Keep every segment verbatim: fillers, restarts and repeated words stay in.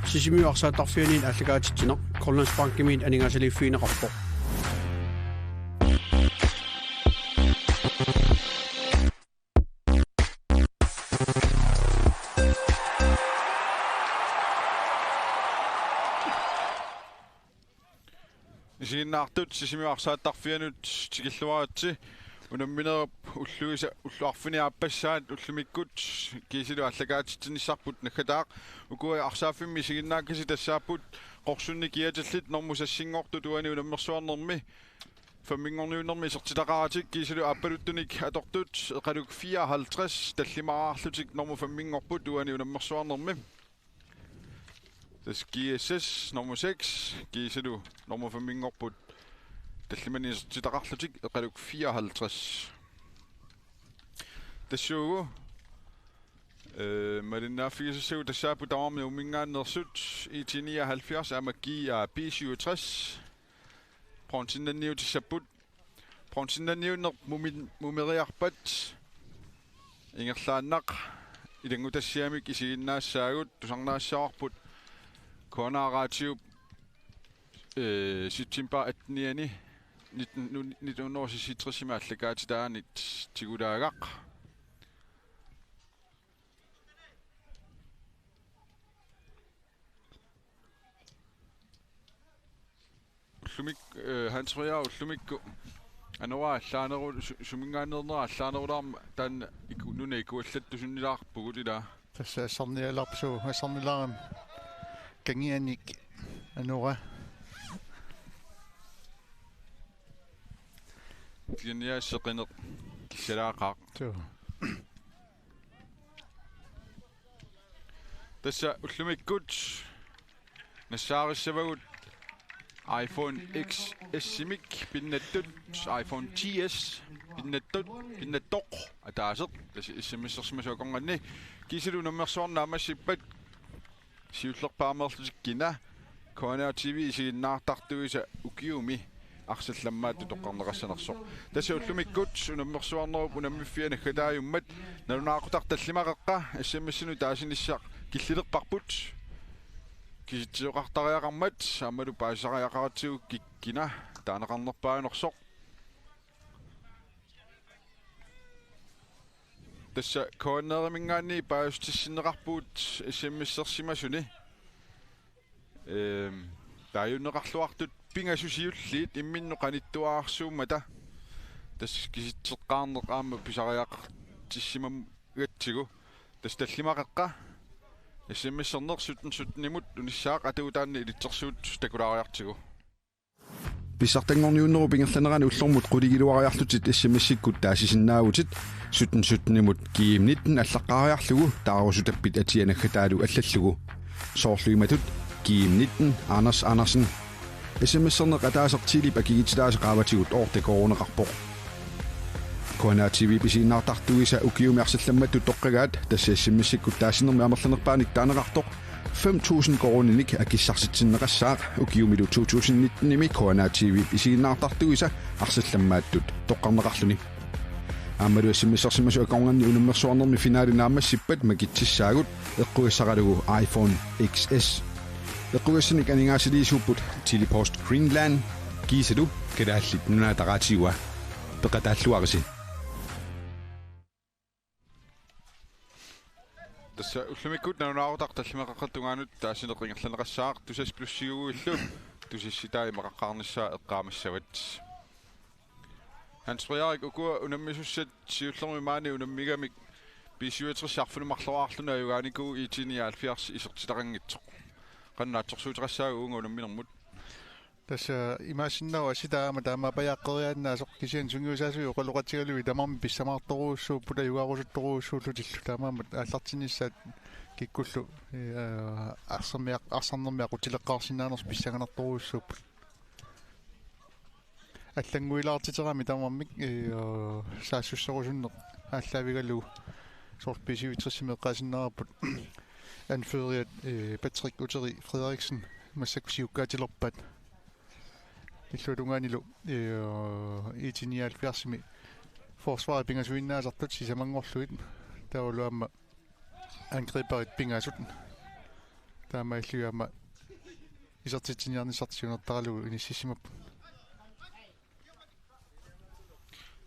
Sisimiut arsaattarfianit aallakaatitsineq Grønlandsbankimiit aningaasaliiffigineqarpoq. Isiginnaartut Sisimiut arsaattarfianut tikilluaritsi. Unamminerup ulluisa ullut arfineq-aappassaat ullumikkut kiisalu aallakaatitsinissarput naggataaq. Ukua arsaaffimmik isiginnaakkasi tassaapput qorsunnik kiatillit normu seksinngortut uani unammersuarnermi femminngorniunnermi isertitaqaratik kiisalu aappaluttunik atortut Eqaluk fireoghalvtreds tallimaraarlutik normu femminngorput uani unammersuarnermi. Tassa G S S nummer seks, kiisalu nummer femminngorput tallimanik isertitaqarlutik Eqaluk fireoghalvtreds. Tassuugu, øh, malinnaaffigisassagut tassaapput tamarmik Nuumminngaanneersut, I T nioghalvfjerds aamma G A B syvogtres. Bronzennanniutissapput. Bronzennanniunneq mumi-, mumeriarpat ingerlaannaq ilanngutassiamik isiginnaassaagut. Tusarnaassavarput K N R Radiup, øh, september attenianni nitten, nu-, nitten hundrede og seksogtresimi aallakaatitaanit tigulaagaq. Ullumik-, øh, Hans Frederik, ullumikkut Anora allaaneru-, su-, suminngaanneerneq allaanerulaarmat taanna iku-, nunat ikuallattusunnilaarpugut ilaa. Tassa assarnialarpassuit, assarnilaarami kangianik Anora. Tianniaasseqineq kissalaaqaaq. Suu. Tassa ullumikkut nassaarissavagut iPhone X S-imik pinnattut, iPhone X S pinnattut, pinnattoq ataaseq, tassa S M S-ersimasut akornanni. Kiisalu unammersuarneq naammassippat siullerpaamik amerlatikkina K N R T V isiginnaartartuisa ukiumi arsallammaattut toqqarneqassanersoq. Tassa ullumikkut unammersuarnerup unammiffia naggataajummat nalunaaqutaq tallimaqeqqa S M S-inut taasinissaq killilerparput. Kisitsisoqartariaqarmat aammalu paasisariaqaratsigu kikkina taaneqarnerpaanersoq. Tassa K N R-iminngaanniit paasissutissinneqarpugut S M S-ersimasuni. Ehm, taajunneqarluartut pingasut siulliit imminnut qanittuararsuummata. Tassa kisitseqqaarneq aamma pisariaqartissimagatsigu. Tassa tallimaqeqqa S M S-erneq sytten sytten-imut unissaaq, atuup taanna ilitsersuut takulaariartigu. Pissartanngorniunnerup ingerlanerani ullormut qulingiluariarlutit S M S-ikkut taasisinnaavutit, sytten sytten-imut G M nitten allaqqaariarlugu taarusutappit atia naggataalu allallugu. Soorlu imatut: G M nitten, Anders Andersen. S M S-erneq ataaseq Telep akikitsitaasa qaavatigut otte koruuneqarpoq. K N R T V-p isiginnaartartuisa ukiumi arsallammattut toqqagaat, tassa S M S-ikkut taasinermi amerlanerpaanik taaneqartoq fem tusind koruuninik akissarsitsinneqassaaq, ukiumilu to tusind nitten-imi K N R T V-p isiginnaartartuisa arsallammaattut toqqarneqarluni. Aammalu S M S-ersimasut akornanni unammersuarnermi finale naammassippat makitsissaagut eqqugassaralugu iPhone X S. Eqqugassanik aningaasaliisuupput Telepost Greenland kiisalu Kalaallit Nunaata Radiua. Peqataalluarisi. Tassa ullumikkut nalunaaqutaq tallimeqaqqap tungaanut taasineq ingerlanneqassaaq, Tusass Plussiguillu tusassitaa imaqaqqaarnissaa eqqaamassavat. Hans Frederik, ukua unammisussat siullermik maani unammigamik B syvogtres arfineq-marloraarluni ajugaanikuuvoq I T nioghalvfjerds isertitaqanngitsoq. Qanoq naatsorsuuteqassaagut uunga unamminermut? Tassa imaassinnaavoq assitaa aamma taamaappajaqqeriaannaasoq, kisianni sungiusaasui oqaloqatigalugit tamarmik pissamaartorujussuupput, ajugaarusuttorujussuullutillu, taamaammat aallartinnissaat kikkullu, ee, arsammiaq-, arsarnermi aqutsileqqaarsinnaanersoq pissanganartorujussuupput. Allannguilaartiterami tamarmik, ee, saassusserusunneq aallaavigalugu. Soorlu B syvogtres-imi eqqaasinnaavarput anføreriat, ee, Patrick Uteri Frederiksen massakkut siukkaatilerpaat. Illuatungaanilu, ee, I T nioghalvfjerds-imi forsvarit pingasuinnaasartut sisamanngorlugit, taavalu aamma angriberit pingasut. Taamaalilluni aamma isertitsiniarnissartik siunertaralugu inississimapput.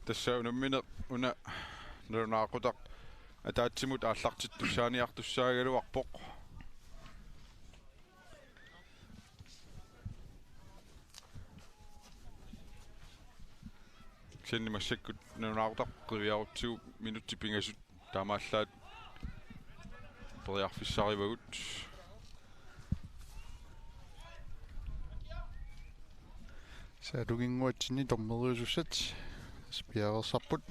Tassa unammineq una nalunaaqutaq ataatsimut aallartittussaaniartussaagaluarpoq. Kisianni massakkut nalunaaqutaq qiviarutsigu minutsit pingasut taamaallaat periarfissarivagut. Saatuginnguatsinni dommeriusussat piareersarput.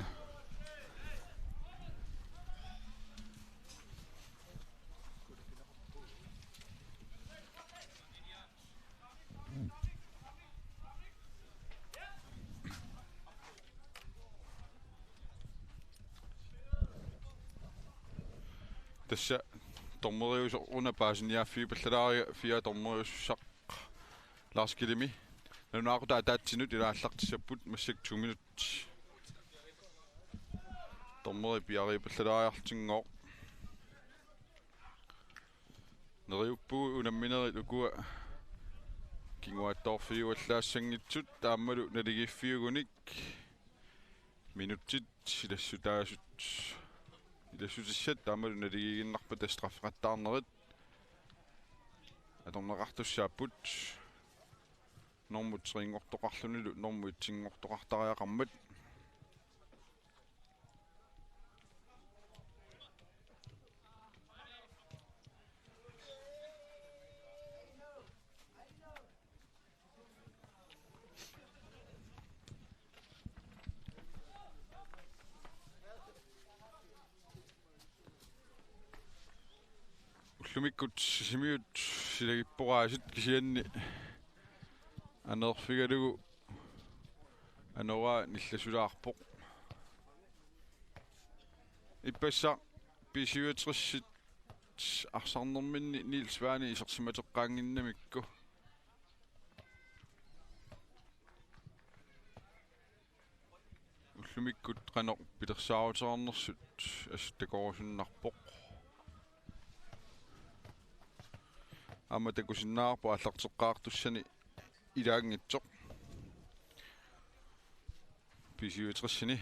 Tassa dommeriusoq una paasiniaaffigipallaarpaa, fire dommeriusussaq Lars Kilimi. Nalunaaqutaq ataatsinut ilaallartissapput massakkut to minut. Dommeri piareerpallaariartinngooq. Neriuppugut unamminerit ukua kinguaattoorfigiuallaassanngitsut aammalu naligiiffiugunik minutsit ilassutaasut ilassutissat aammalu naligiiginnarpata straffeqattaarnerit atorneqartussaapput. Normu tre-nngortoqarlunilu normu et-nngortoqartariaqarmat. Ullumikkut Sisimiut silagippoq aasiit kisianni aneerfigalugu anoraa nillasulaarpoq. Ippassaq B syvogtres-it arsarnerminni Niels Svane isersimateqqaannginnamikku. Ullumikkut qanoq pilersaaruteqarnersut assut takorusunnarpoq. Aamma takusinnaavarput aallarteqqaartussani ilaanngitsoq B syvogtres-ini.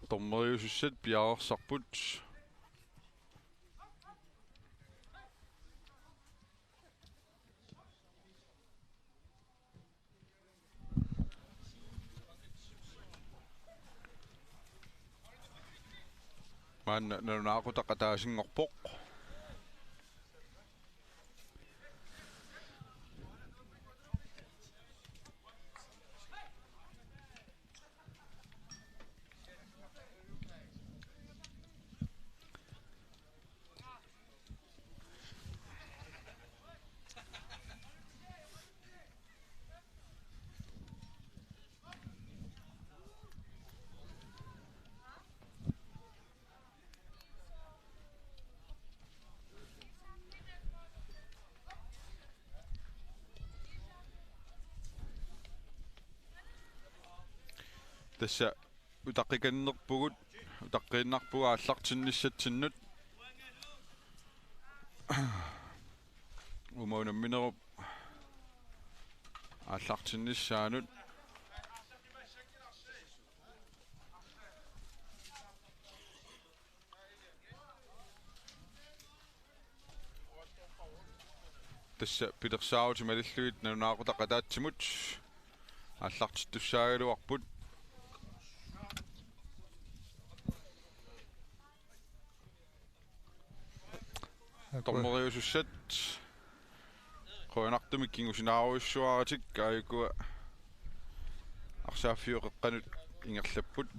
Dommeriusussat piareersarput. Maanna nalunaaqutaq ataasinngorpoq. Tassa utaqqikannerpugut, utaqqiinnarpugut aallartinnissatsinnut. Uuma unamminerup aallartinnissaanut. Tassa pilersaarutit malillugit nalunaaqutaq ataatsimut aallartittussaagaluarput. Dommeriusussat qujanartumik kingusinnaarujussuaratik, aajuku arsaaffiup qeqqanut ingerlapput.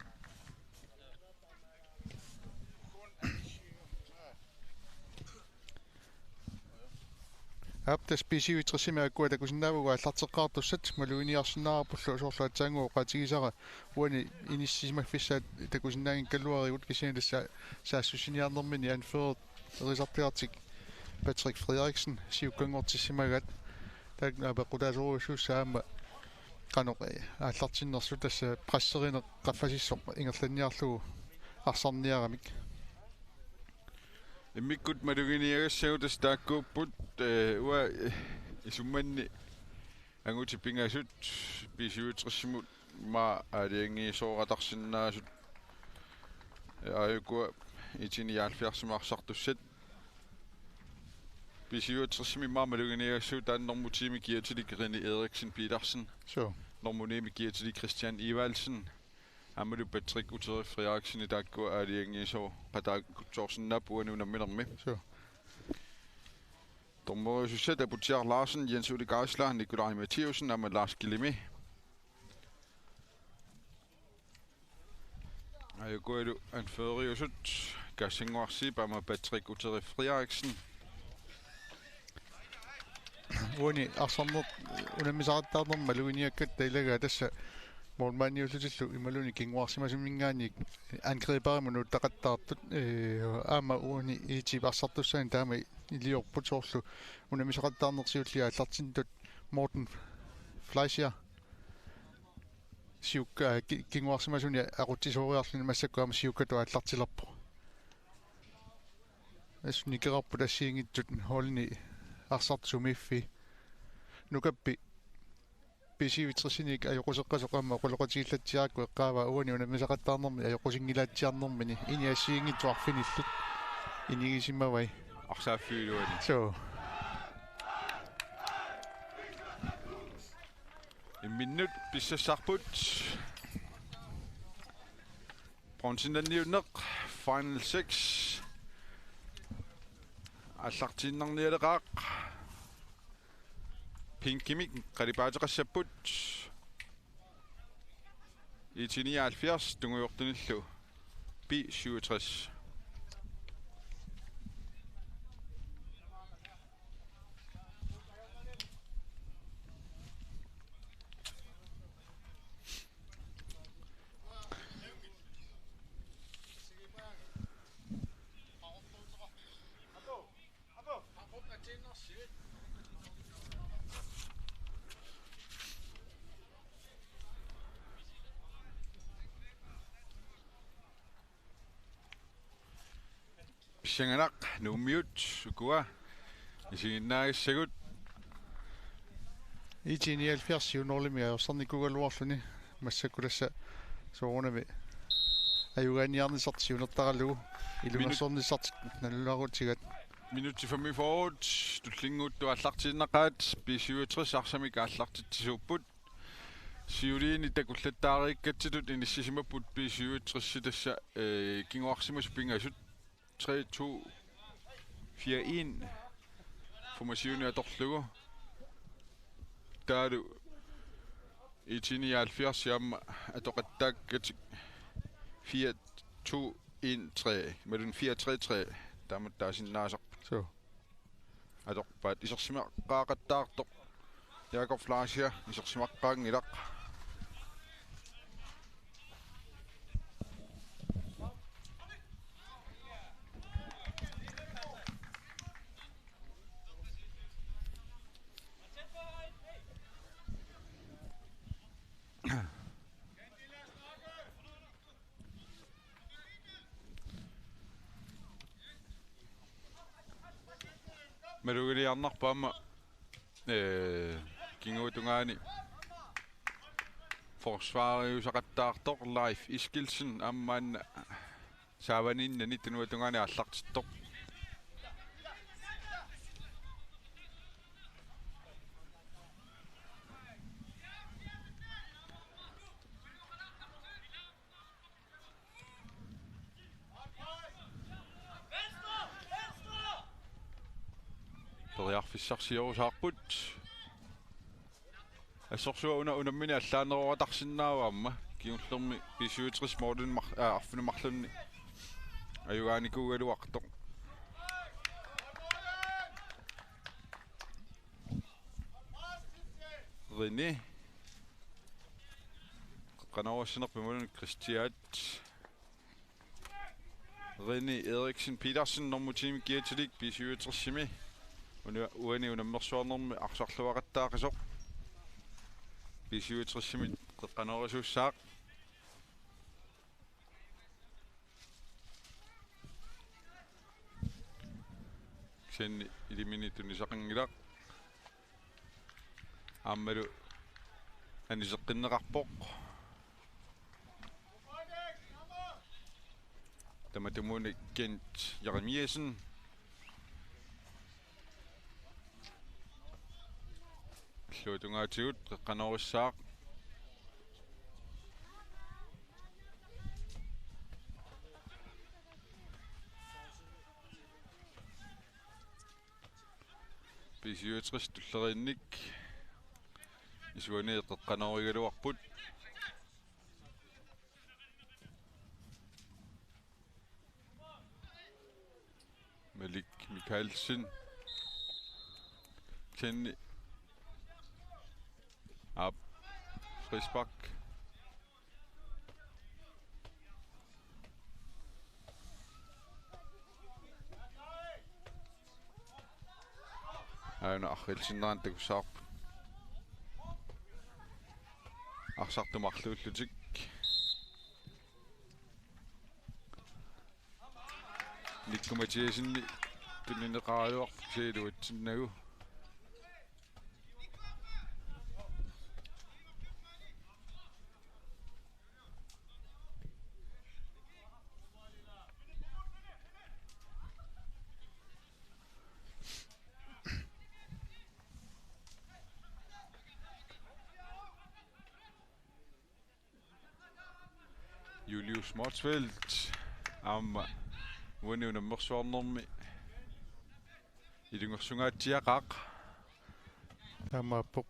Aap, tassa B syvogtresimi aakkua takusinnaavagut aallarteqqaartussat maluginiarsinnaavarpullu, soorlu aatsaannguaq oqaatigisara uani inissisimaffissaat takusinnaanngikkaluarigut, kisianni tassa saassussiniarnermini anførerisartagartik Patrick Frederiksen siukkanngortissimagaat. Taanna apeqqutaasorujussuussaaq aamma qanoq, eh, aallartinnersut, tassa presserineq qaffasissoq ingerlanniarlugu arsarniaramik. Immikkut maluginiagassagut tassa taakkuupput, eh, uanga, eh, isummanni angutit pingasut B syvogtresimut immaqa aalajangiisooratarsinnaasut, eh, aajukua I T nioghalvfjerdsimut arsartussat. B syvogtresimi immaqa maluginiagassagut, taanna normu tiimi kiatilik René Eriksen Petersen. Suu. Normu niimi kiatilik Christian Evaldsen. Aammalu Patrick Uteri Frederiksen, taakkua aalajangiisooqataakutsoorsinnaapput uani unamminermi. Suu. Dommeriusussat Aputsiaq Larsen, Jens Ole Geisler, Nikolaj Mathiussen aamma Lars Kilimi. Aajukualu anføreriusut Kassannguarsiip aamma Patrick Uteri Frederiksen. Uani arsarneq unammisaqattaarnermut maluginiakkatta ilagaat, tassa målmandiullutillu imaluunniit kinguarsimasuminngaanniit angriberimut nuuttaqattaartut, eh, aamma uani I T-p arsartussaani taama iliorput, soorlu unammisaqattaarneq siulliit aallartittut Morten Fleischer siukka-, ki-, kinguarsimasuni aqutsisooriarluni massakkut aamma siukkatut aallartilerpoq. Assut nikerarput assigiinngitsut holdini arsartut sumiiffii. Nukappi B syvogtresinik ajoquseqqasoq aamma oqaloqatigillatsiarakku eqqaavaa uani unammisaqattaarnermi ajoqusinngilaatsiarnermini, ini assigiinngitsut arfinillit inigisimavai. Arsaaffiup iluani. Suu. Imminnut pissassarput. Bronzenniunneq Final Six aallartiinnarnialeqaaq. Pinkimik qalipaateqassapput. I T nioghalvfjerds tungujortunillu B syvogtres. Pissanganaq Nuummiut ukua isiginnaagassagut. I T nioghalvfjerds siunerlumi ajorsarnikuugaluarluni, massakkut tassa soorunami ajugaaniarnissartik siunertaralugu ilungersornissartik nalunaarutigaat. Minutsit femogfyrre tullinnguuttut aallartiinnaqaat, B syvogtres arsamik aallartitsisuupput. Siuliini takullattaariikkatsitut inissisimapput B syvogtres, tassa, eh, kinguarsimasut pingasut, tre to fire en formationi atorlugu. Taavalu I T nioghalvfjerds aamma atoqattaakkatik fire to en tre, imaluunniit fire tre tre, taamatut taasinnaasarput. Suu. Atorpaat, isersimaqqaaqattaartoq Jakob Fleischer, isersimaqqaanngilaq. Maluginiarnarpoq aamma, eh, kinguatungaani forsvariusaqattaartoq Leif Eskildsen, aamma maanna saavaniinnani tunuatungaani aallartittoq. Periarfissarsiorusaarput. Assorsuaq una unammini allaanerooratarsinnaavoq aamma. Kingullermi B syvogtres målini mar-, aa, arfineq-marlunni ajugaanikuugaluartoq. Rini. Qanorissanerpimulun Kristiat. Rini Eriksen Petersen, nummer ti-mi kiatilik B syvogtres-imi. Una-, uani unammersuarnermi arsarluaqattaaqisoq. B syvogtres-imi qeqqanoorisuussaaq. Kisianni iliminni tunisaqanngilaq. Aammalu aniseqqinneqarpoq. Tamatumuuna Kent Jeremiassen. Illuatungaatigut qeqqanoorissaaq. B syvogtres tulleriinnik isuani qeqqanoorigaluarput. Malik Mikaelsen. Kisianni. Aap. Frispark. Aana arriilsinnerani takussavarput. Arsartut marluullutik. Nikku Mathiassenip tunineqaraluarpoq, kisianni iluatsinnagu. Julius Motzfeldt aamma uani unammersuarnermi ilungersungaatsiaqaaq. Taamaappoq.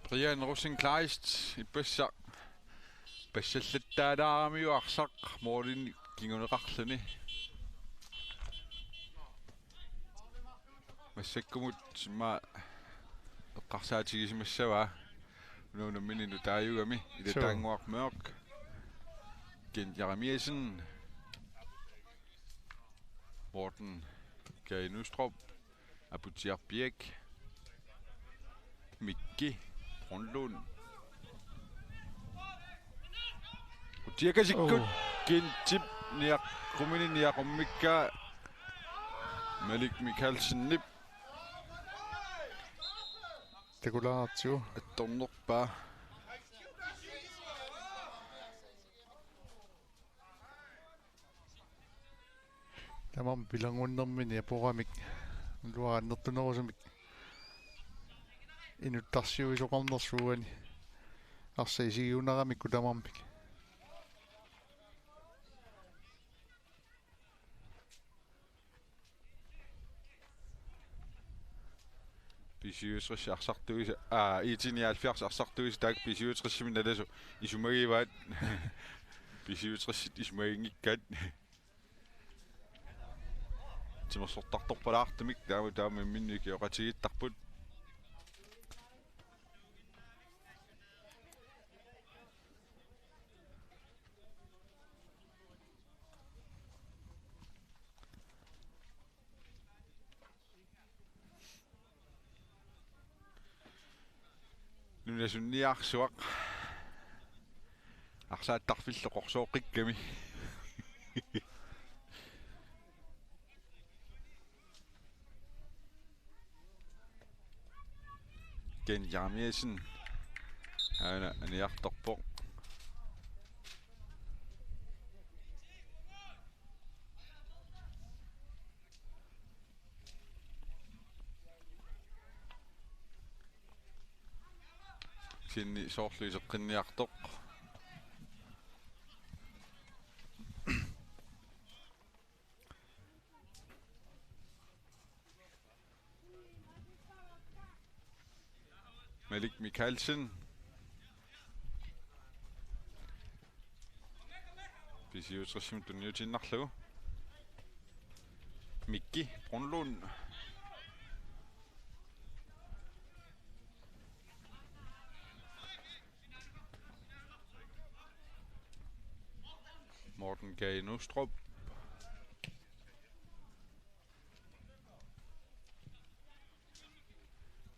Brian Rosenkleist ippassaq passallattaalaaramiuk arsaq målinik kinguneqarluni. Massakkumut immaqa eqqarsaatigisimassavaa. Una unammineq nutaajugami. Suu. Ilataannguaq Mørch. Kent Jeremiassen. Morten Kaj Nystrup. Aputsiaq Birch. Mikki Brønlund. Utiakasikkut. Oh. Kentip niaqqumini niaqummikkaa Malik Mikaelsenip. Takulaartigu. Attornerpaa. Tamarmik pilangunnermini aporamik. Ullualu annertunerusumik inuttarsiuisoqarnersuugami. Arsaq isigiunaramikku tamarmik. B syvogtres arsartuisa, aa, I T nioghalvfjerds arsartuisa taakku B syvogtres-imi nalasoq isumagivaat. B syvogtres isumaginngikkaat. Timersortartorpalaartumik taama taama imminnut ikioqatigiittarput. Nunasunniarsuaq. Arsaattarfillu qorsooqqikkami. Kent Jeremiassen. Aana aniartorpoq. Kisianni soorlu iseqqinniartoq. Malik Mikaelsen. B syvogtresimut tunniutiinnarlugu. Mikki Brunlund. Morten Gade Nustrup.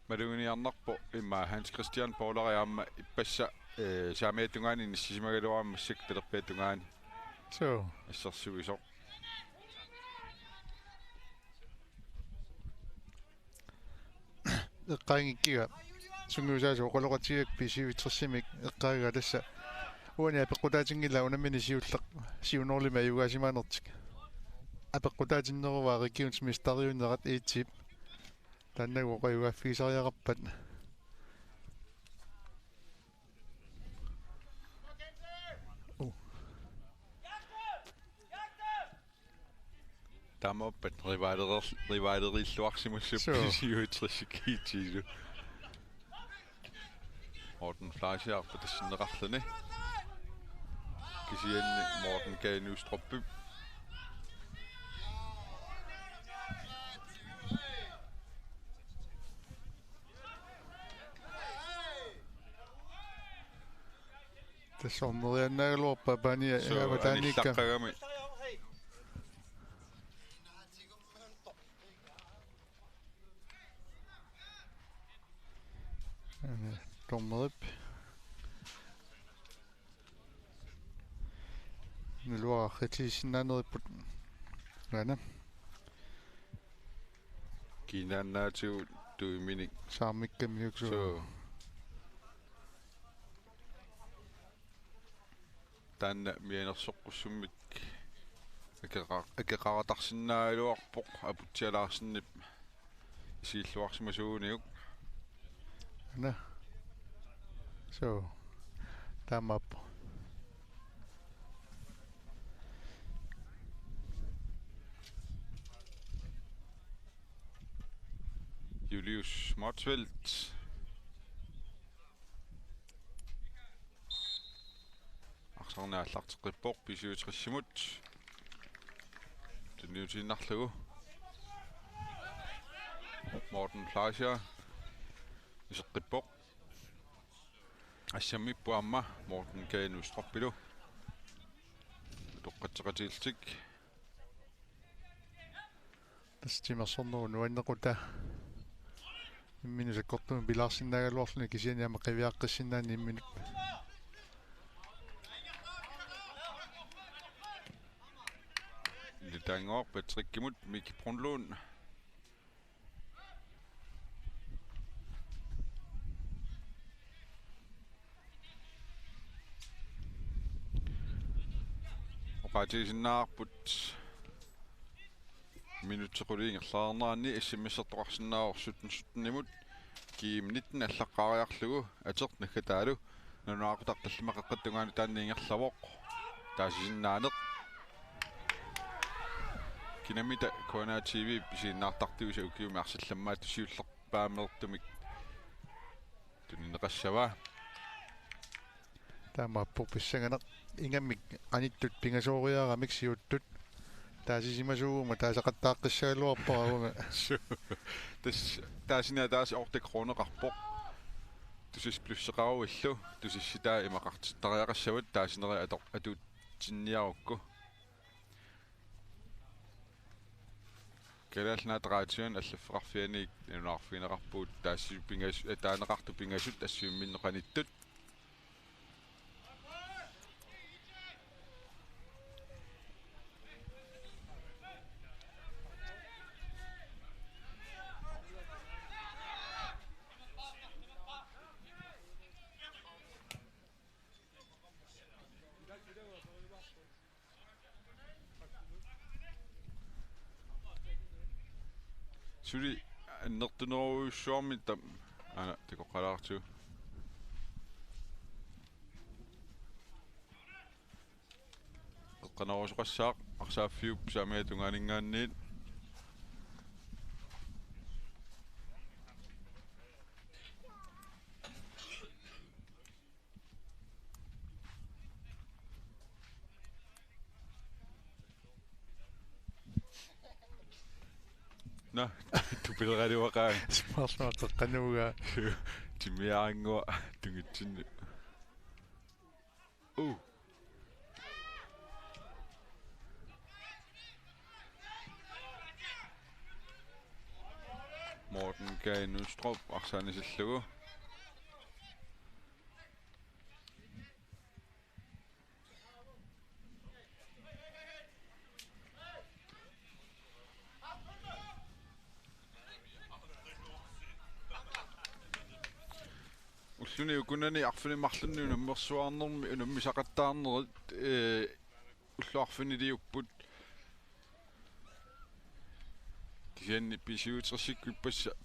Maluginiarnarpoq immaqa Hans Christian Poulari aamma ippassaq, eh, saamiata tungaani inissisimagaluarami massakkut talerpiata tungaani. Suu. Assersuisoq. Eqqaanngikkiga sungiusaasoq oqaloqatigigakkit B syvogtresimik eqqaagaa tassa. Uani apeqqutaatinngilaa unammineq siulleq siunoorlimi ajugaasimaanertik. Apeqqutaatinneruvoq regionsmesteriunnerat E-tip. Taannagu oqajugaaffigisariaqarpat. Uh. Taamaappat rivaler-, rivaleriilluarsimassapput. Suu. B syvogtres G T-lu. Morten Fleischer patassinneqarluni. Kisianni Morten Gade Nustrupip. Tassa orneriannaagaluarpaa Paani. Suu, avataaniikka. Anillaqqagami. Dommerip. Naluara qitiisinnaaneripput. Aana. Kiinaannaatigut tuiminik. Saarmikkamiuk suu. Suu. Taanna mianersoqqussummik akeqa-, akeqaratarsinnaagaluarpoq Aputsiaq Larsenip isiilluarsimasuuguniuk. Aana. Suu. Taamaappoq. Julius Motzfeldt. Arsarneq aallarteqqippoq B syvogtresimut. Tunniutiinnarlugu. Morten Fleischer. Iseqqippoq. Assammippoq aamma Morten Gade Nustrupilu. Toqqatseqatiillutik. Tassa timersornerup nuannequtaa imminut sakkortuumik pilaarsinnaagaluarluni kisianni aamma qiviaqqissinnaanani imminut. Ilitaanngooq Patrickimut Mikki Brunlund. Oqaatigisinnaavarput minutsit qulit ingerlareernerani S M S-ertoqarsinnaavoq sytten sytten-imut. G M nitten allaqqaariarlugu ateq naggataalu. Nalunaaqutaq tallimat qeqqata tungaanut taanna ingerlavoq. Taasisinnaaneq. Kinamita K N A T V pisiinnaartartuisa ukiumi arsallammaatut siullerpaameertumik tunineqassava. Taamaappoq pissanganaq ingammik anittut pingasooriaramik siuttut. Taasisimasuuguma taasaqattaaqqissagaluarpara uunga. Tassa taasini ataaseq otte kroneqarpoq. Tassa plusseqaruillu. Tassa taava imaqartittariaqassavat taasinerit ator-, atuutsinniarukku. Kalaallit Nunaat Radioani allaffeqarfianiit nalunaarfigineqarpugut taassuma pingas-, eh, taaneqartut pingasut assut imminnut qanittut. Suli annertunerujussuarmik tam-, aana, takoqqaalaartigu. Qeqqanorusoqassaaq arsaaffiup saamiata tungaaninngaanniit. Nå, tupileraluaqaa. Smaarluaqeqqanuugaa. Timmiaranngua tungitsinnut. Uh. Morten Kajnustrup arsaq anisillugu. Ulluni ukunani arfineq-marlunni unammersuarnermi unammisaqattaarnerit, ee, ullut arfiniliupput. Kisianni B syvogtresikkut ippassaq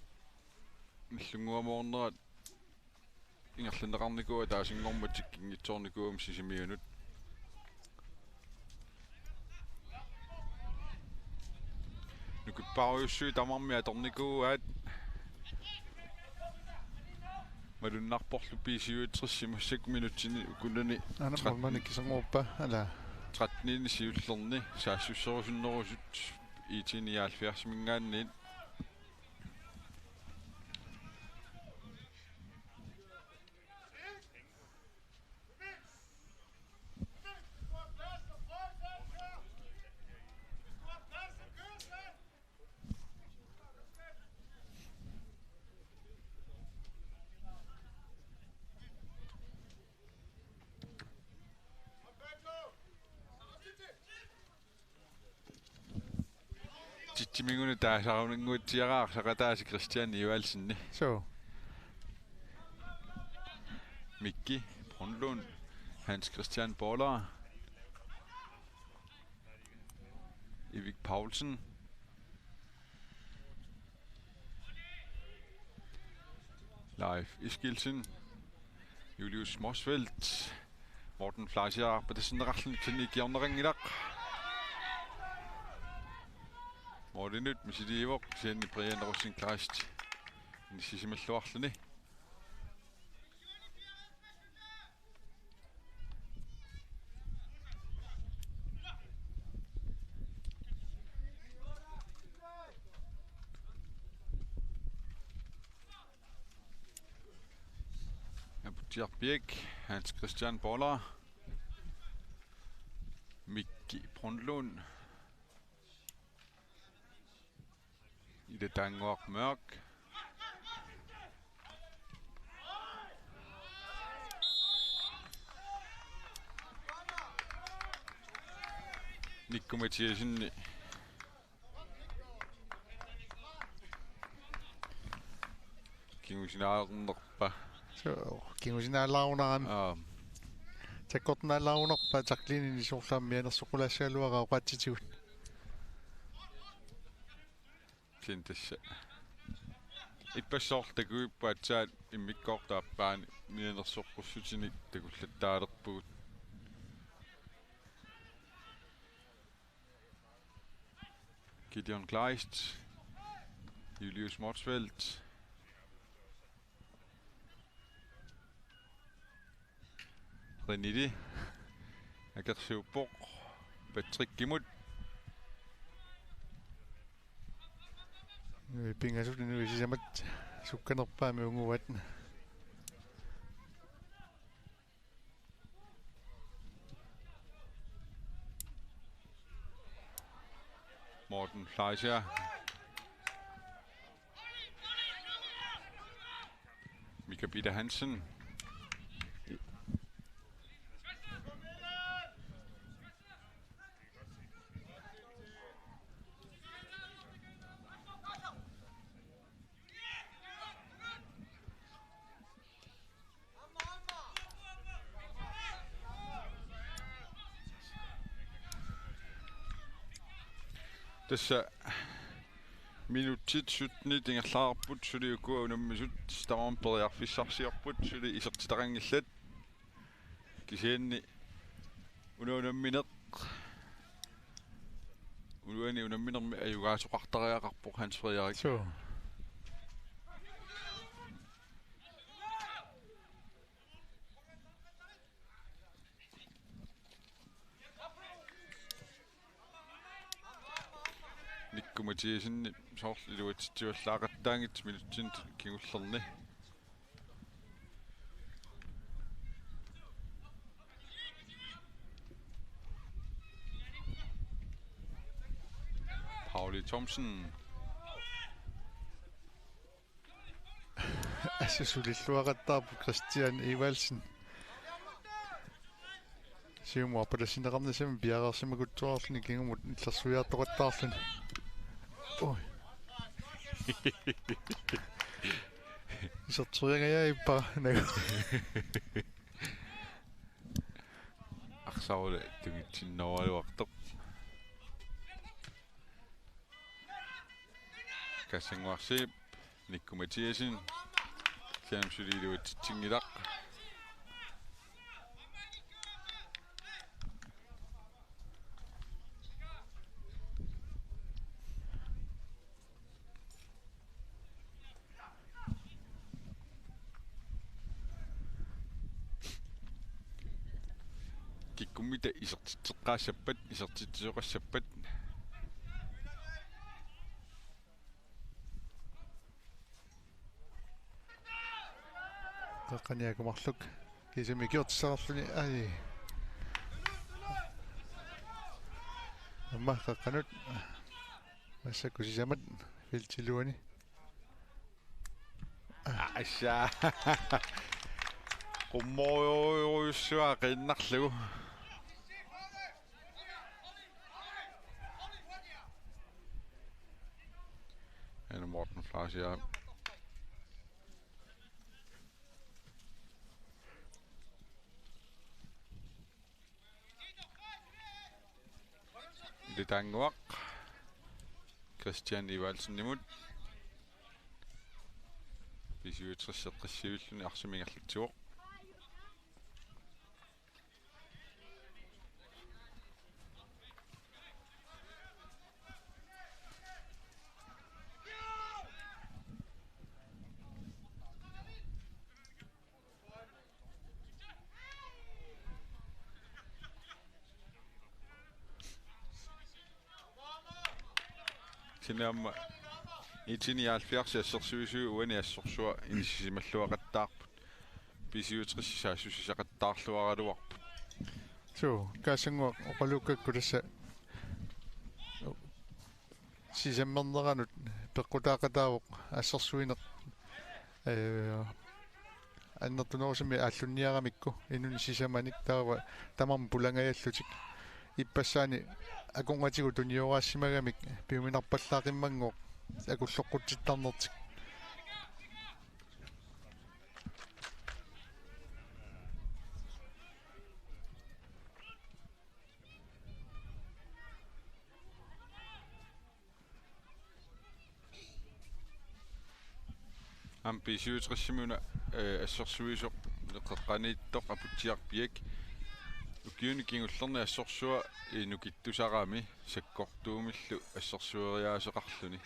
Nagdlunguamoornerat ingerlanneqarnikuuvoq, taasinngormat tikkinngitsoornikuuvoq Sisimiunut. Nukipparujussuit tamarmik atornikuuaat. Malunnarporlu B syvogtres massakkut minutsini ukunani. Aana tretten, målmandi kisanngorpa, ala. Tretten siullerni saassusserusunnerusut I T nioghalvfjerds-iminngaanniit. Tittimingunut taasarunannguatsiaraa arsaqataasa Christian Evaldsen. Suu. Mikki Brønlund, Hans Christian Boller, Erik Paulsen, Leif Eskildsen, Julius Motzfeldt, Morten Fleischer, arpatassinneqarluni kisianni ikiorneqanngilaq. Målinut misiliivoq, kisianni Brian Rosenkreist inissisimalluarluni. Aputsiaq Birk, Hans Christian Boller, Mikki Brønlund, Ida Tannguaq Mørch. Nikku Mathiassen. Kingusinaarnerpa? Suu, kingusinaalaarunarami. Aa. Sakkortunaalaarunarpa tacklinini soorlu aamma mianersoqqulaassagaluaraa oqaatsitigut. Kisianni tassa ippassaq soorlu takuippoq aatsaat immikkoortut aappaanni mianersoqqussutinik takullattaalerpugut. Gideon Kleist, Julius Motzfeldt, Renili akersuuppoq Patrickimut. Pingasut inuit sisamat sukkanerpaamik unguat. Morten Fleischer. Mika Peter Hansen. Tassa minutsit syttenit ingerlareerput, suli ukua unammisut tamarmik periarfissarsiorput, suli isertitaqanngillat. Kisianni una unammineq, uani unamminermi ajugaasoqartariaqarpoq Hans Frederik. Suu. Nikku Mathiasenip soorlu iluatsitsivallaaqattaanngitsoq minutsini kingullerni. Pauli Thomsen. Assut sulilluaqattaarpoq Christian Evaldsen. Siumut arpalassinneqarnissamut piareersimakutsuarluni kingumut illersuiartoqattaarluni. Ui. Iserteriangajappa nagu. Arsarlu tungitsinnerugaluartoq. Kassannguarsiip Nikku Mathiasen kisianni suli iluatsitsinngilaq. Kikkummita isertitseqqaassappat, isertitsisoqassappat. Qeqqaniakumarluk. Kiisami ikiortissaqarluni. Ai. Aamma qeqqanut. Massakkut sisamat feltiluani. Assa. Qummorujussuaq qiinnarlugu. Anu Morten Flasia. Ilitaannguaq Christian Evaldsenimut. B syvogtres seksogtredive-villuni arsaq ingerlatsivoq. Kisianni aamma nitten nioghalvfjerds assersuisui uani assorsuaq inissisimalluaqattaarput. B syvogtres saassussisaqattaarluaraluarput. Suu, Kassannguaq oqaluukkakku tassa sisammerneranut peqqutaaqataavoq assersuineq, ee, annertunerusumik aallunniaramikku inunnut sisamanik taava tamarmik pulangajallutik. Ippassaani akornatigut tunioraassimagamik piuminarpallaaqimmanngooq akulloqqutsittarnertik. Aamma B syvogtres-imi una, eh, assersuisoq qeqqaniittoq Aputsiaq Piak. Ukiuni kingullerni assorsuaq, eh, nukittusarami sakkortuumillu assersueriaaseqarluni.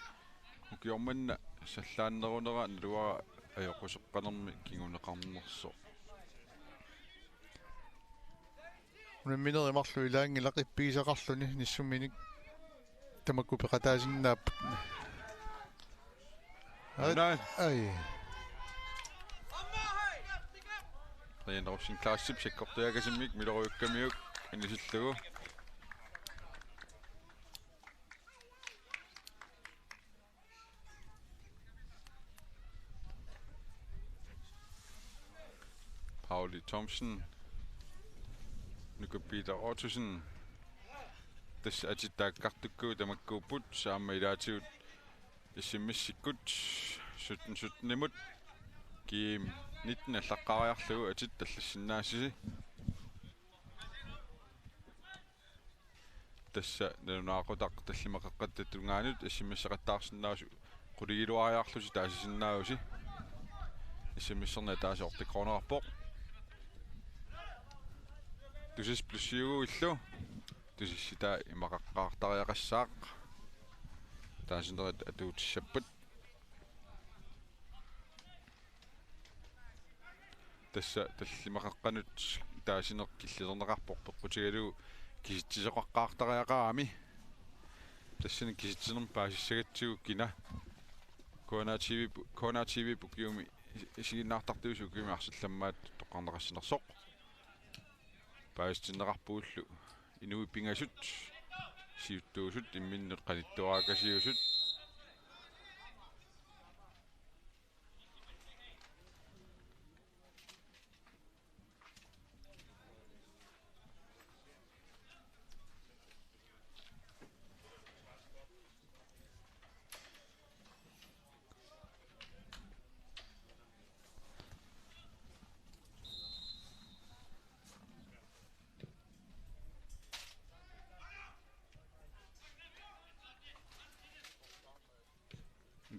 Ukioq manna sallaannerunera naluara ajoquseqqanermi kinguneqarnersoq. Unamminerit marluk ilaanngilaq ippigisaqarluni nissuminik tamakku peqataasinnaapput. Ai. Unai. Ai. Brian Rosenklaasip sakkortuukasimmik miloriukkamiuk anisillugu. Pauli Thomsen. Nuka Peter Ottosen. Tassa atit taakkartukkavut tamakkuupput, aamma ilaatigut S M S-ikkut sytten sytten-imut. G M nitten allaqqaariarlugu atit allassinnaassasi. Tassa nalunaaqutaq tallimat qeqqata tungaanut S M S-eqattaarsinnaavusi, qulingiluariarlusi taasisinnaavusi. S M S-erneq ataaseq ortikronerarpoq. Tusas plus syv-illu. Tusassitaa imaqaqqaartariaqassaaq. Taasinerit atuutissappat. Tassa tallimaqaqqanut taasineq killilerneqarpoq peqqutigalugu kisitsisoqaqqaartariaqarami. Tassani kisitsinermi paasissagatsigu kina K N R T V pu-, K N R T V-p ukiumi isiginnaartartuusoq ukiumi arsallammaat toqqarneqassanersoq. Paasistinneqarpugullu inuit pingasut, siuttuusut, imminnut qanittuaraakasiusut.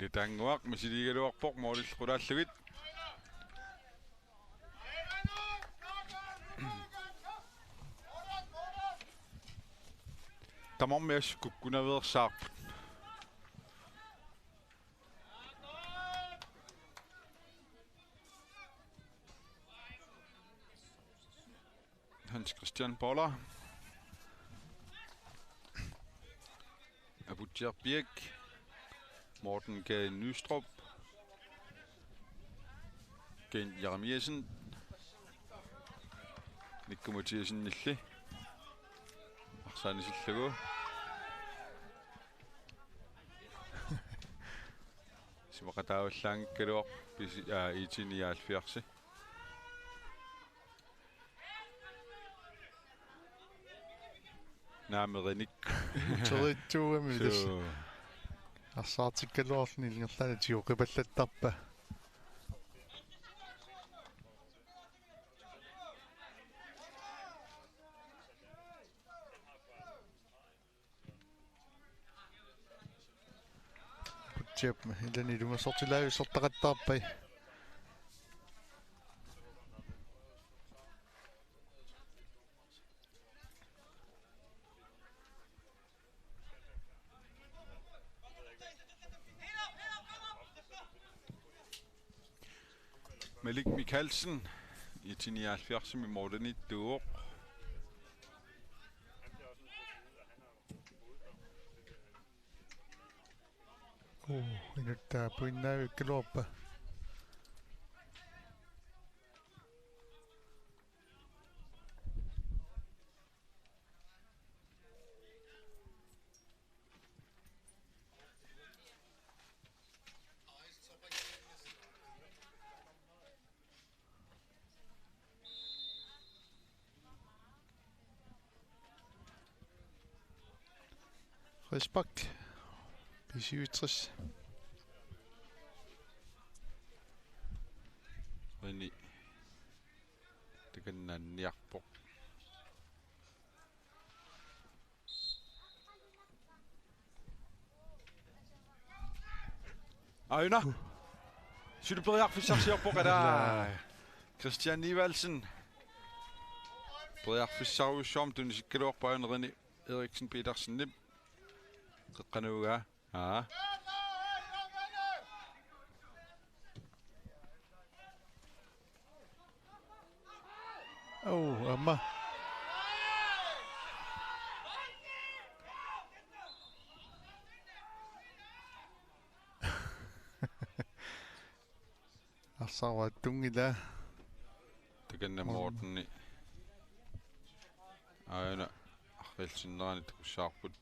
Nitannguaq misiliigaluarpoq moolillu qulaallugit. Tamarmi assut kukkunaveersaarput. Hans Christian Boller. Aputsiaq Birk. Morten Gade Nystrup. Ken Jeremiassen. Mikko Mathiassen nilli. Arsaq anisillugu. Isumaqataavallaanngikkaluarpoq pisi-, aa, IT nioghalvfjerds. Naamerinik. Teriitsuugami. Suu. Tassa. Arsaartikkaluarluni ingerlaannaq tigoqipallattarpaa. Aputsiap ilani ilungersortilaavissortaqattaarpai. Malik Mikkelsen, IT nioghalvfjerdsimi målimiittuuvoq. Uu, inuttaa puinnaavikkaluarpa. Frispark. B syvogtres. Rene. Takannaanniarpoq. Aajuna. Suli periarfissarsiorpoq, ila. Christian Evaldsen. Periarfissarujussuarmik tunisikkaluarpoq aajuna Rene Eriksen Petersenip. Qeqqanuugaa. Aa. Au, aamma. Arsaq attunngilaq. Takanna Morten. Morteni. Aajuna arriilsinnerani takussavarput.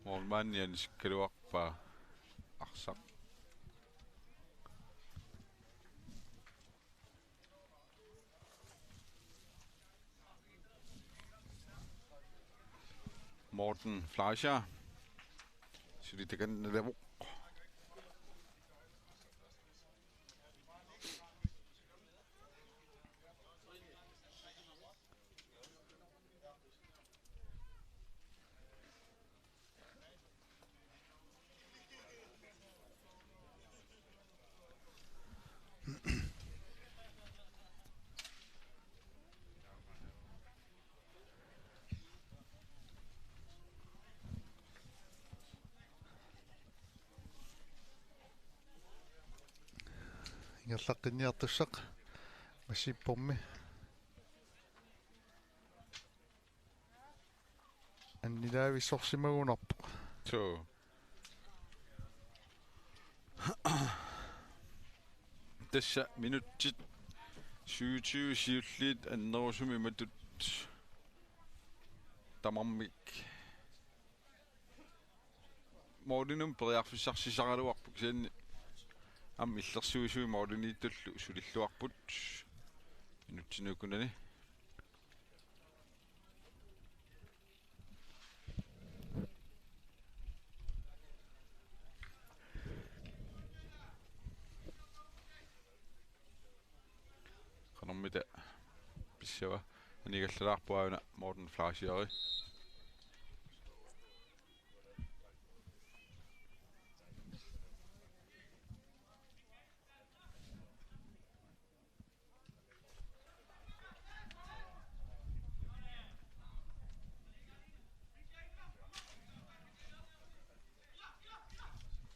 Målmandi anisikkaluarpaa arsaq. Morten Fleischer. Suli takanna nalavoq. Ingerlaqqinniartussaq massippormi. Annilaavissorsimagunarpoq. Suu. Tassa minutsit syvogtyve siulliit annerusumik imatut tamarmik målinut periarfissarsisaraluarput, kisianni aamma illersuisui måliniittullu sulilluarput minutsinik ukunani. Qanormita pissava, anigallalaarpoq aana Morten Fleischer.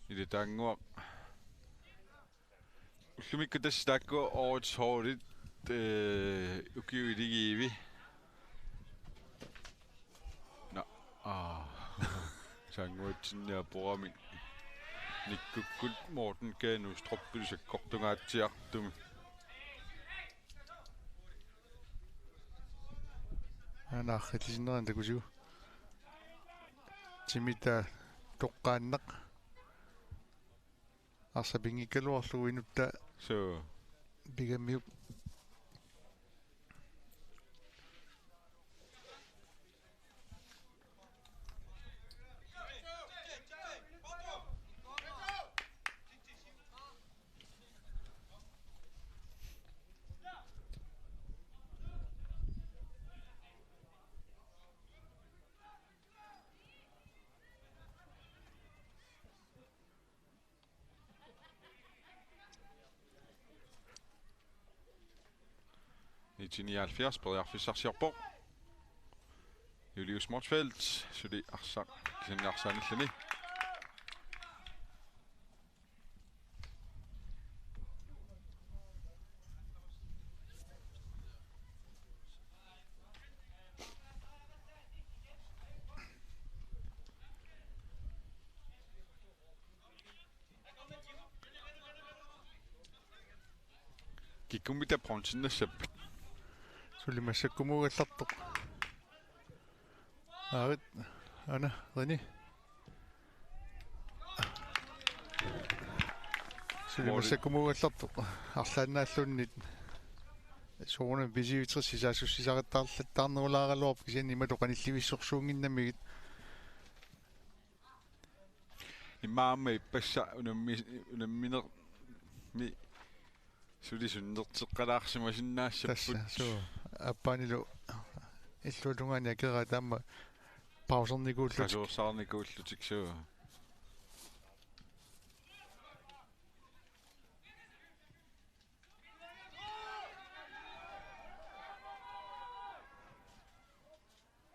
Ilitaannguaq. Ullumikkut tassa taakku årets holdit, øh, ukiut iligiivi. Nå, aa. Sannguatsinni apuramik. Nikkukkut Morten K. Nustrup sakkortungaatsiartumik. Aana arritisinnera takusiuk. Timita toqqaannaq. Arsaq pinngikkaluarlugu inutta. Suu. Pigamiuk. Nitten nioghalvfjerds periarfissarsiorpoq. Julius Motzfeldt, suli arsaq, kisianni arsaanilluni. Kikkummita bronzennassappat? Suli massakkumuugallartoq. Aarit, aana, Rene. Suli Måli. Massakkumuugallartoq. Arlaannaalluunniit. Soorunami B-syvogtres sisaassussisaqattaarlattaarnerulaaraluarpoq, kisianni imatut qanillivissorsuunnginnamigit. Immaqa aamma ippassaq unammi-, unamminermi suli sunnerteqqalaarsimasinnaassapput. Tassa, suu. Aappaanilu illuatungaani akeraat aamma pausernikuullutik. Qasuersaarnikuullutik, suu.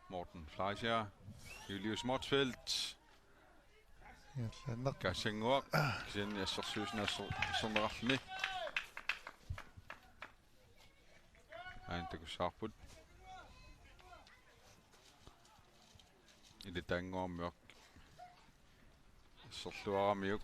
Morten Fleischer, Julius Motzfeldt. Ingerlaannaq. Kassannguaq, kisianni assersuusineq assor-, assorneqarluni. Aana takussavarput. Ilitaannguarmiuk. Asserluaramiuk.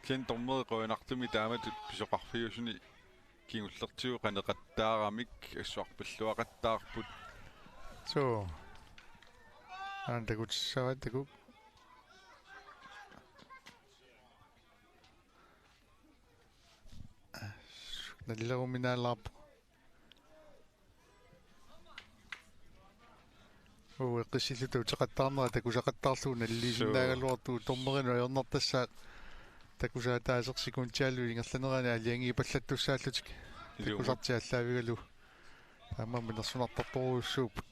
Kisianni dommeri qujanartumik taamatut pisoqarfiusuni kingullertigut qaneqattaaramik assorpalluaqattaarput. Suu. Aana takutissavaat takuuk. Nalileruminaalaarpoq. Uu, eqqissilluta uteqattaarnera takusaqattaarlugu naliliisinnaagaluartugut, dommerinut ajornartassaaq takusaataaseq sekundialu ingerlanerani aalajangiipallattussaallutik. Ilumut. Takusartik aallaavigalugu. Taamaammat nersunartartorujussuupput.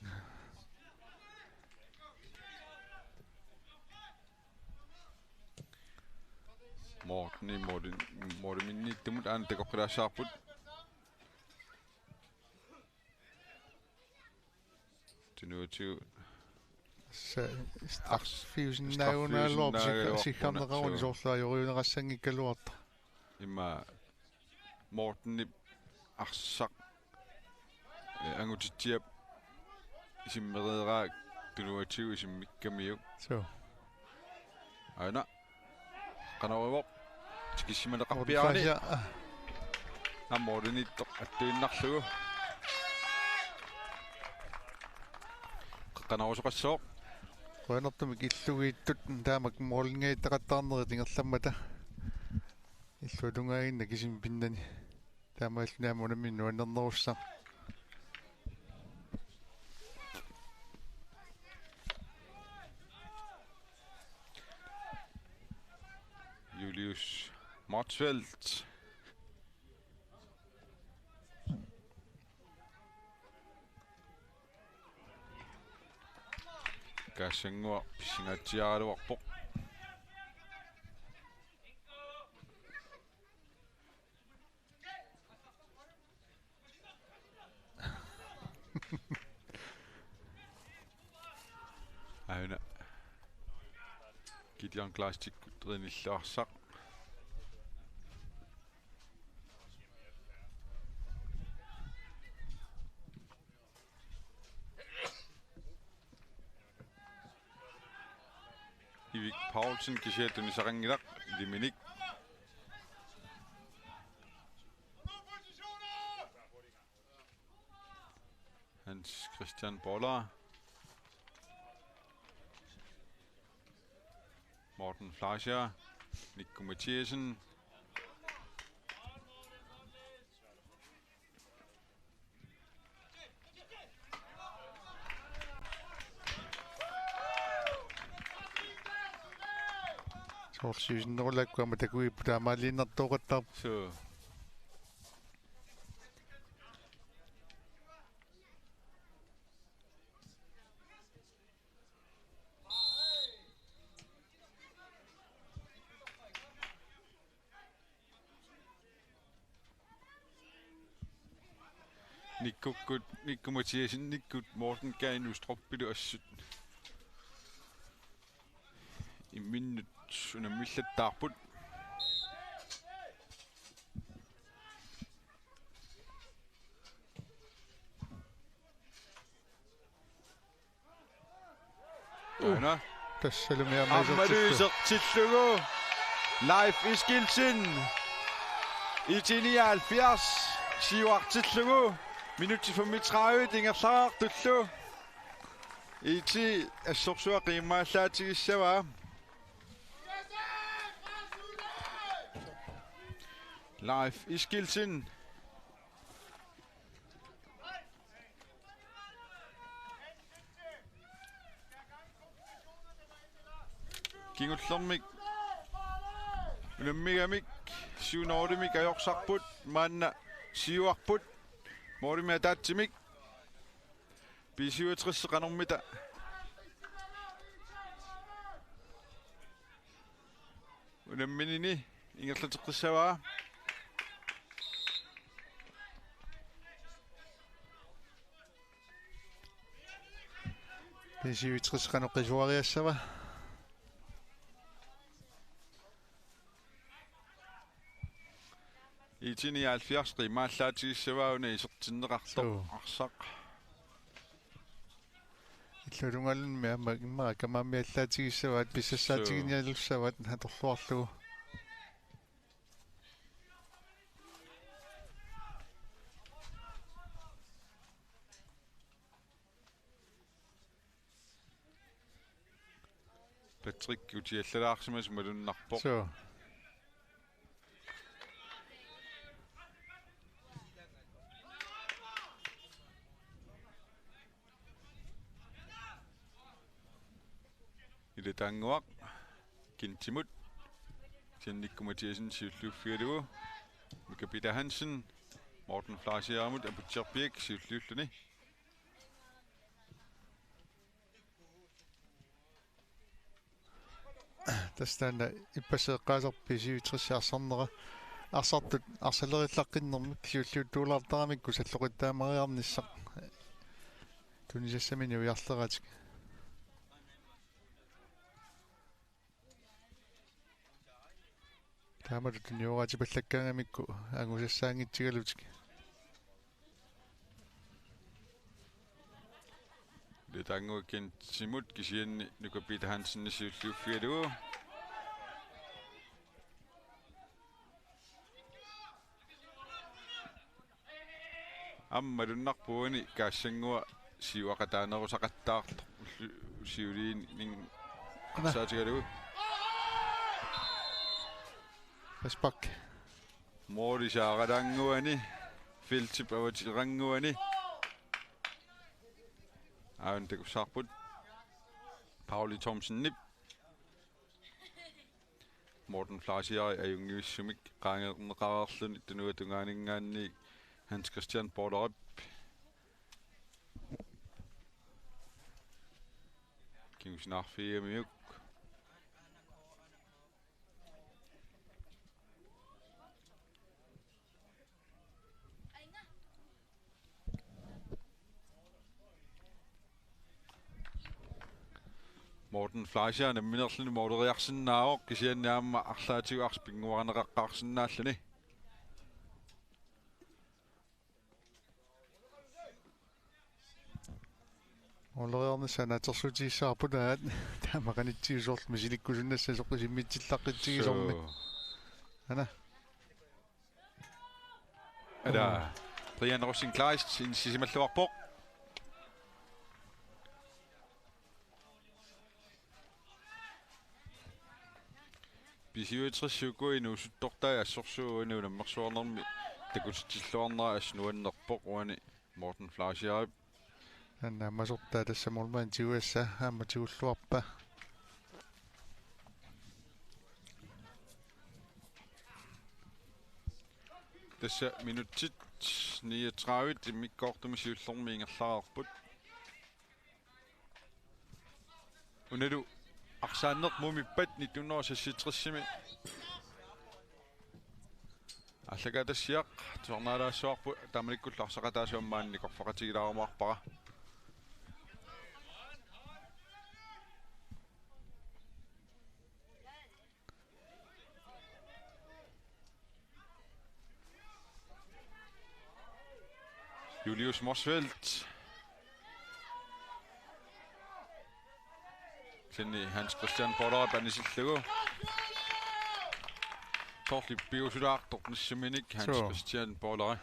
Morten i Morten, Morten minniittumut aana takoqqilaassavarput. Tunuatigut Sa-, straffiusinnaagunaraluarpoq, straffiusinnaagunaraluarpoq, siggarneqaruni, suu, soorlu ajoriunerassanngikkaluartoq. Immaqa Mortenip arsaq, eh, Angutitsiap isimmereeraa Tunuatigut isimmikkamiuk. Suu. Aana. Qanoruvoq. Tikissimaneqarpiarani. Morten Fleischer. Aamma Mortenittoq attuinnarlugu. Qanorusoqassaaq. Qujanartumik illugiittut taamak moorlinngajattaqattaarnerit ingerlammata. Illuatungaaginnaq kisimi pinnani. Taamaalilluni aamma unammineq nuannernerussaq. Julius Motzfeldt. Kaassanguaq pissangaatsiaraluarpoq. Aana. Gideon Glastikkut trinilluarsaq. Ivik Paulsen kisiat tunisaqanngilaq, iliminik. Hans Christian Boller. Morten Fleischer. Nikko Mathiassen. Soorlu siusinnerulaarukku aamma takuippoq taamaaliinnartooqattaarpoq. Suu. Nikkukkut, Nikko Mathiassenikkut Morten Gade Nustrupilu assut imminnut unammillattaarput. Aana. Tassalumi aamma isertittu. Aamma isertillugu. Leif Eskildsen. I T nioghalvfjerds. Siuartillugu. Minutsit femogtredive ingerlaartullu. I T assorsuaq qiimmaallaatigissavat. Leif Eskildsen. Kingullermik unammigamik syv nulimik ajorsarput, maanna siuarput målimi ataatsimik. B syvogtres qanormita unamminini ingerlateqqissavaa. B syvogtres qanoq qisuariassava? I T nioghalvfjerds qiimmaallaatigissavat una isertinneqartoq. Suu. Arsaq. Illuatungaaluni aamma immaqa kamaammiallaatigissavaat, pissassaatigineqalersavat atorluarlugu. Patrick utiallalaarsimasoq malunnarpoq. Suu. Ilataannguaq Kintimut. Jannikku Mathiassen siulliuffigalugu. Mika Peter Hansen. Morten Fleischerimut aputsiarpiak siulliulluni. Tassa taanna ippassaq eqqaasarpoq B syvogtres arsarnera. Arsartut arsalerillaqqinnermik siulliuttuulaartaramikku salloqittaamariarnissaq tunisassamini ujarleratik. Taamatut tunioraatipallakkaangamikku angusassaanngitsigalutik. Litaannguakkin Simut kisianni Nuka Peter Hansen siulliuffigalugu. Aamma malunnarpoq uani Kaassannguaq siuaqataanerusaqattaartoq ullu-, siuliini Ana. Saatigalugu. Frispark. Måli saaralaannguani, feltip avatileraannguani. Aajuna takussavarput Pauli Thomsenip. Morten Fleischerip ajunngivissumik qaangerneqareerluni tunuata tungaaninngaanniit Hans Christian Bollerip kingusinaarfigigamiuk. Morten Fleischer nammineerluni måleriarsinnaavoq kisianni aamma arlaatigut arsaq pinnguarineqaqqaarsinnaalluni. Måleriarnissaa naatsorsuutigissavarput aat taama qanitsigut soorlu misilikkusunnassasoq isimmitsillaqqitsigisormi. Suu. Ana. Ala, Brian Rosing Kleist inissisimalluarpoq. B syvogtres uku inuusuttortai assorsuup uani unammersuarnermi takutitsilluarnera assut nuannerpoq uani Morten Fleischerip. Anna ammasortaa tassa målmandip tigugassaq aamma tigulluarpaa. Tassa minutsit niogtredive immikkoortumi siullermi ingerlareerput. Unalu arsaanneq mumippat nitten hundrede og seksogtresimi. Aallakaatitassiaq tusarnaalaassavarput taamanikkullu arsaqataasut aamma maani nikorfaqatigilaarumaarpara. Julius Motzfeldt. Kisianni Hans Christian Bollerip anisillugu. Soorlu piusulaartoq nissaminik Hans Suu. Christian Bolleri.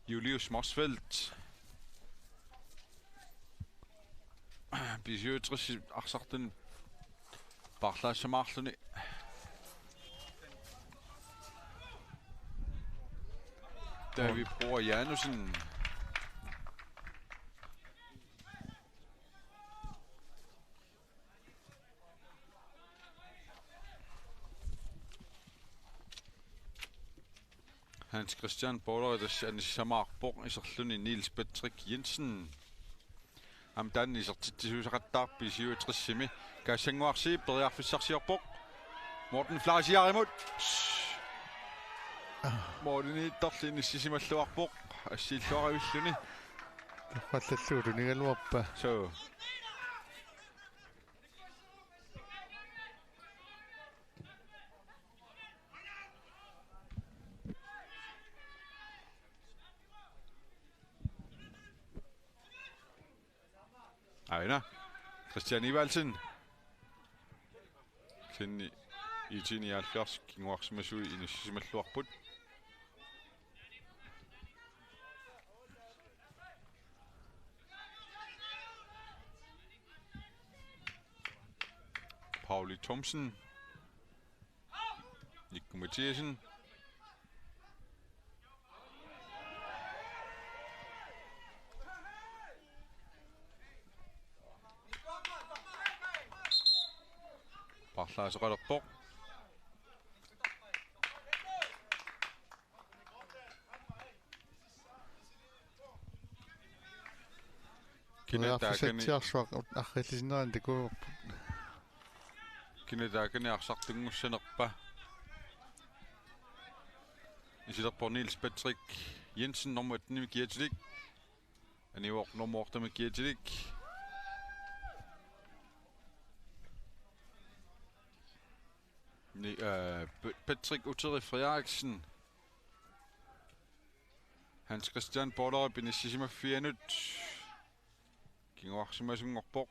Julius Motzfeldt. B syvogtres arsartuni paarlaassamaarluni. David Broa Janussen. Hans Christian Bolleri tassa anissamaarpoq iserluni Niels Patrick Jensen. Aamma taanna isertitsisuusaqattaarpoq B syvogtresimi. Kaassannguaq periarfissarsiorpoq. Morten Fleischerimut. Målimiittorli inissisimalluarpoq. Assiilluaravilluni. Torrallallugu tunigaluarpaa. Suu. Aajuna. Christian Evaldsen. Kisianni IT nioghalvfjerds kinguarsimasui inissisimalluarput. Pauli Thomsen. Nikku Mathiassen. Ataaseqalerpoq. Kina taakani, periarfissatsiarsuaq ut-, arriillisinnerani takujuarput. Kina taakani arsartunngussanerpa? Iserpoq Niels Patrick Jensen, nummer attenimi kiatilik. Anivoq nummer ottemi kiatilik. Ni-, øh, P-, Patrick Uteri Frederiksen. Hans Christian Borderup inissisimaffianut kinguarsimasunngorpoq.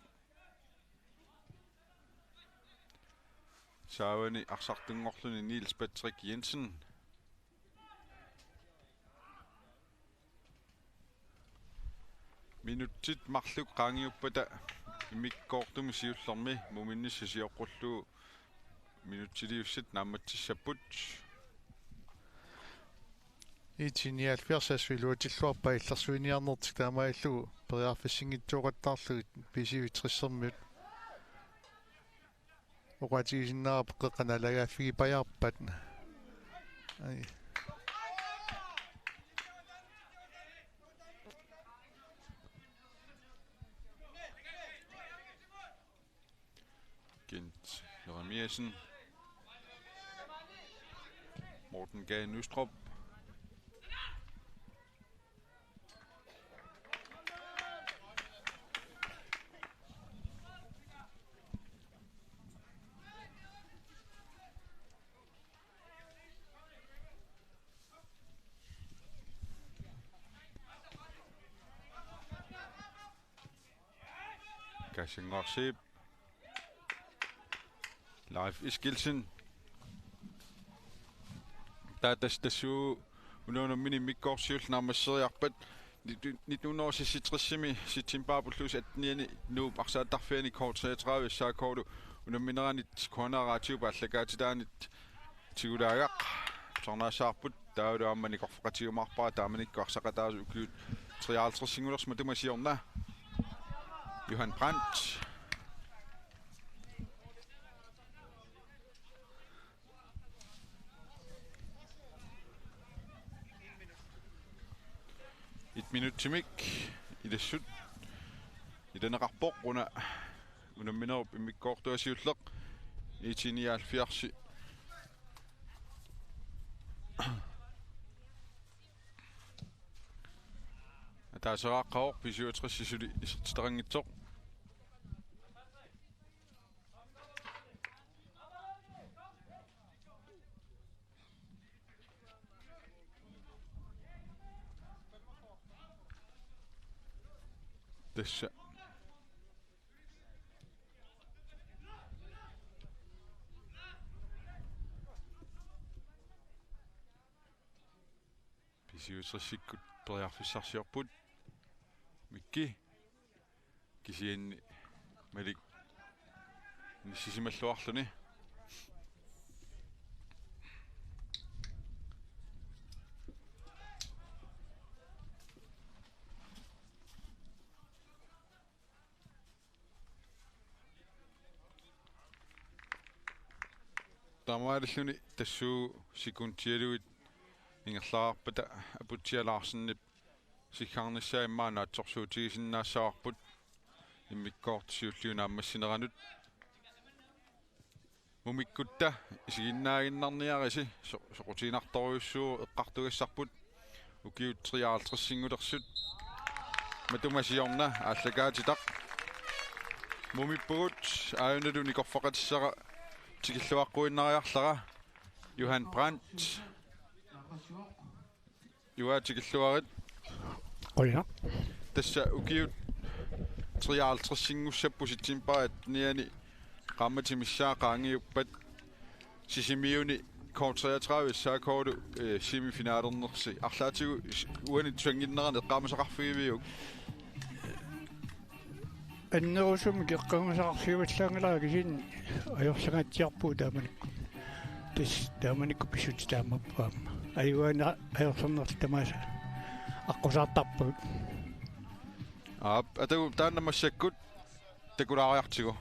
Saavani arsartunngorluni Niels Patrick Jensen. Minutsit marluk qaangiuppata immikkoortumi siullermi muminnissaq sioqqullugu minutsiliussat naammatsissapput. IT nioghalvfjerds iluatsilluarpaa illersuiniarnertik taamaalillugu periarfissinngitsooqattaarlugit B C U tressermiut. Oqaatigisinnaavarput qeqqanut naalagaaffigipajaarpat. Ai. Kent Jeremiassen. Morten Gade Nystrup. Kassannguarsiip. Leif Eskildsen. Taava tassa tassuugu una unammineq immikkoortoq siulleq naammasseriarpat nitten hundrede seksogtresimi septembarip ulluisa attenianni Nuup arsaattarfiani K treogtredive S A K-lu unammineranit K N R-ip aallakaatitaanit tigulaagaq. Tusarnaassavarput taavalu aamma nikorfaqatigiumaarpara taamanikkut arsaqataasoq ukiut treoghalvtredsinngornersoq matuma siorna. Johan Brandt. Et minutsimik ilassut ilaneqarpoq una unamminerup immikkoortua siulleq. IT nioghalvfjerds ataaseraaqqavoq, B C U tres suli isertitaqanngitsoq. Tassa B C U tres-ikkut periarfissarsiorput. Mikki. Kisianni Malik inissisimalluarluni. Taamaalilluni tassuugu sekundialuit ingerlareerpata Aputsiaq Larsenip siggaarnissaa immaqa naatsorsuutigisinnaassavarput immikkoortoq siulliup naammassineranut. Mumikkutta isiginnaaginnarniarisi so-, soqutiginartorujussuuvoq eqqartugassarput. Ukiut treoghalvtredsinngulersut matuma siorna aallakaatitaq. Mumippugut, aajunalu nikorfaqatissara tikilluaqquinnariarlara. Johan Brandt. Juaat tikilluarit. Qujanaq. Tassa ukiut treoghalvtredsinngussapput septembarip attenianni qaammatit missaat qaangiuppat Sisimiuni K treogtredive S A K-lu, eh, semifinalernersi. Arlaatigut s-, uani tusannginnerani eqqaamasaqarfigiviuk? Annerusumik eqqaamasaqarfigivallaanngilara, kisianni ajorsangaatsiarpugut taamanikkut. Tassa taamanikkut pissutsit taamaappoq aamma. Ajugaanera ajorsernerlu tamaasa aqqusaartarpagut. Aap, atagu taanna massakkut takulaariartigu.